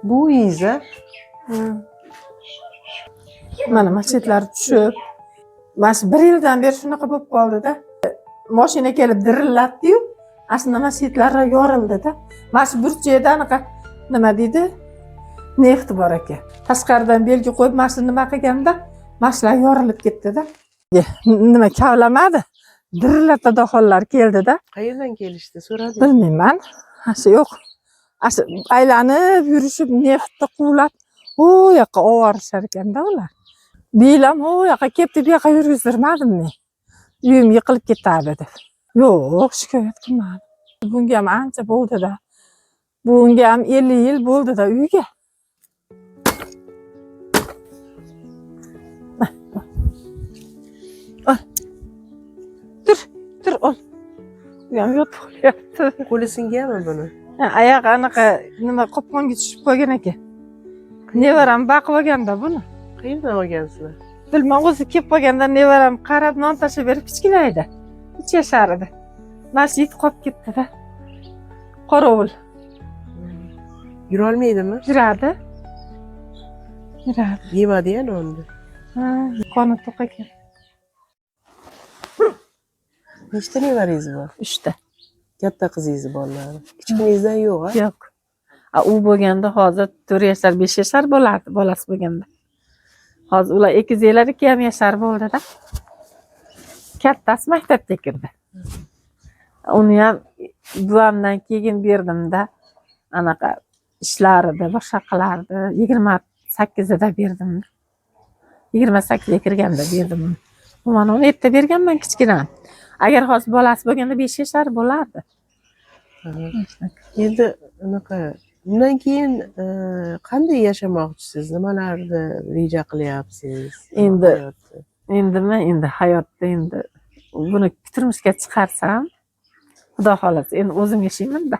Bu uyingiz a? Mana machetlari tushib, mana shu bir yildan beri shunaqa bo'lib qoldi-da. Mashina kelib dirillatdi-yu, ana shunda machetlari yorildi-da. Mana shu burchakda anaqa nima deydi? Neft bor ekan. Tashqaridan belgi qo'yib mana shu nima qilganda, mana shular yorilib ketdi-da. Nima kavlamadi. Dirillatadi hollar keldi-da. Qayerdan kelishdi? So'radingiz? Bilmayman. Ana shu yo'q. Ana shu aylanib yurishib neftni quvlab u yoqqa oborishar ekanda ular. Biylam u yoqqa ketdi, bu yoqqa yurgizdirmadim men. Uyim yiqilib ketadi deb. Yo'q, shikoyat qilmadim. Bunga ham ancha bo'ldi-da. Bunga ham 50 yil bo'ldi-da uyga. Ol. Tur, tur ol. Bu ham yotib qolyapti. Qo'li singanmi buni? Ha, oyog'i anaqa nima qopqonga tushib qolgan ekan. Nevaram baqib olganda buni. Qayerdan olgansizlar? Bilmam, o'zi kelib qolganda nevaram qarab non tashlab berib kichkina edi. 3 yashar edi. Mana shu it qolib ketdi-da. Qorovul. Yurolmaydimi? Yuradi. Yuradi. Yemadi ya nonni. Ha, qoni to'q ekan. Nechta nevarangiz bor? 3 ta. Katta qizingiz bolalari. Kichkinangizdan yo'q, a? Yo'q. A, u bo'lganda hozir 4 yashar, 5 yashar bo'lardi bolasi bo'lganda. Hozir ular egizaklar 2,5 yashar bo'ldi-da. Kattasi maktabga kirdi. Uni ham buvamdan keyin berdim-da. Anaqa ishlarida, boshqa qilardi. 28-ida berdim. 28 ga kirganda berdim. Mana uni erta berganman kichkina. Agar hozir bolasi bo'lganda 5 yashar bo'lardi. Endi anaqa undan keyin qanday yashamoqchisiz? Nimalarni reja qilyapsiz? Endi Hayotda. Endimi? Endi hayotda endi buni turmushga chiqarsam, Xudo xohlasa, endi o'zim yashayman-da.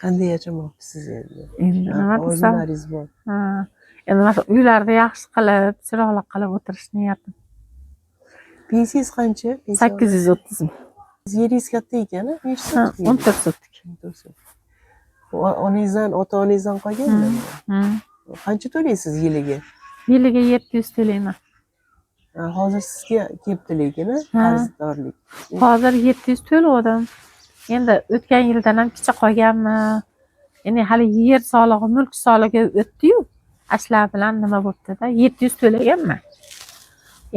Qanday yashamoqchisiz endi? Endi nima desam? Orzularingiz bor. Ha, endi mana uylarni yaxshi qilib, chiroyli qilib o'tirish niyatim. Pensiyangiz qancha? Pensiya 830 ming. Yeringiz katta ekan, a? Nechta Ha, sotik? 14 sotik. 14 sotik. Onangizdan, ota-onangizdan qolganmi? Qancha to'laysiz yiliga? Yiliga 700 to'layman. Ha, hozir sizga kelibdi lekin, a? Ha. Qarzdorlik. Hozir 700 to'ladim. Endi o'tgan yildan ham kichik qolganmi? Endi hali yer solig'i, mulk solig'i o'tdi-yu. Ashlar bilan nima bo'pti-da? 700 to'laganman.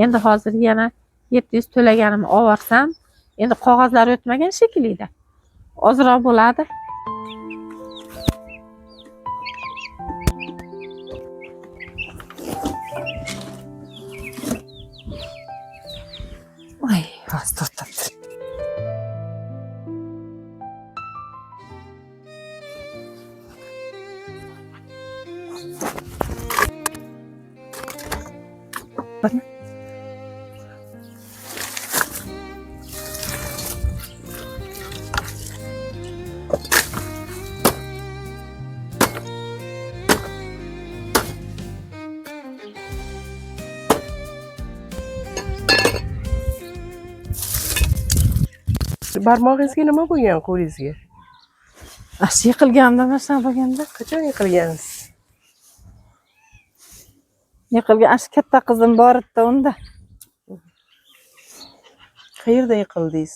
Endi hozir yana 700 to'laganimni oborsam, endi qog'ozlar o'tmagan shekilli-da. Ozroq bo'ladi. Voy, hozir to'xtab tur. Barmog'ingizga nima bo'lgan qo'lingizga? Ash yiqilganda mana shunaqa bo'lganda. Qachon yiqilgansiz? Yiqilgan ash katta qizim bor edi unda. Qayerda yiqildingiz?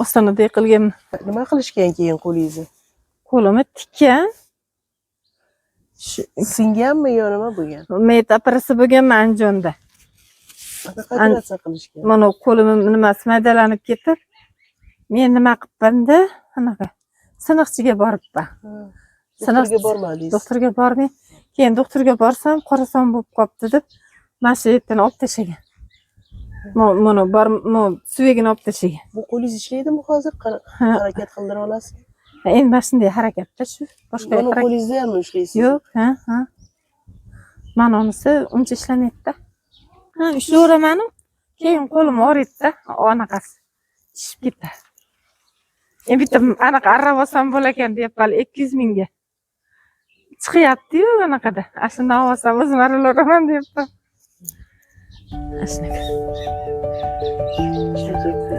Ostonada yiqilganman. Nima qilishgan keyin qo'lingizni? Qo'limni tikkan. Singanmi yo nima bo'lgan? Met operasi bo'lganman Andijonda. Qanaqa operatsiya qilishgan? Mana qo'lim nimasi maydalanib ketib, men nima qilibman-da, anaqa siniqchiga boribman. Doktorga bormadingiz? Doktorga bormay, keyin doktorga borsam, qorason bo'lib qolibdi deb, mana shu yerdan olib tashlagan. Mana bor, suvegini olib tashlagan. Bu qo'lingiz ishlaydimi hozir? Ha. Harakat qildira olasizmi? Ha, endi mana shunday harakatda shu. Boshqa Mana harakat qo'lingizda ham ishlaysiz? Yo'q, ha, ha. Mana unisi uncha ishlamaydi-da. Ha, ishlayveraman-u, keyin qo'lim og'riydi-da, anaqasi shishib ketadi. Endi bitta anaqa arra olsam bo'larkan deyapman, 200 mingga. Chiqyapti-yu anaqada. Ana shundan olsam o'zim aralaveraman deyapman. Ana shunaqa. Shu ketdi.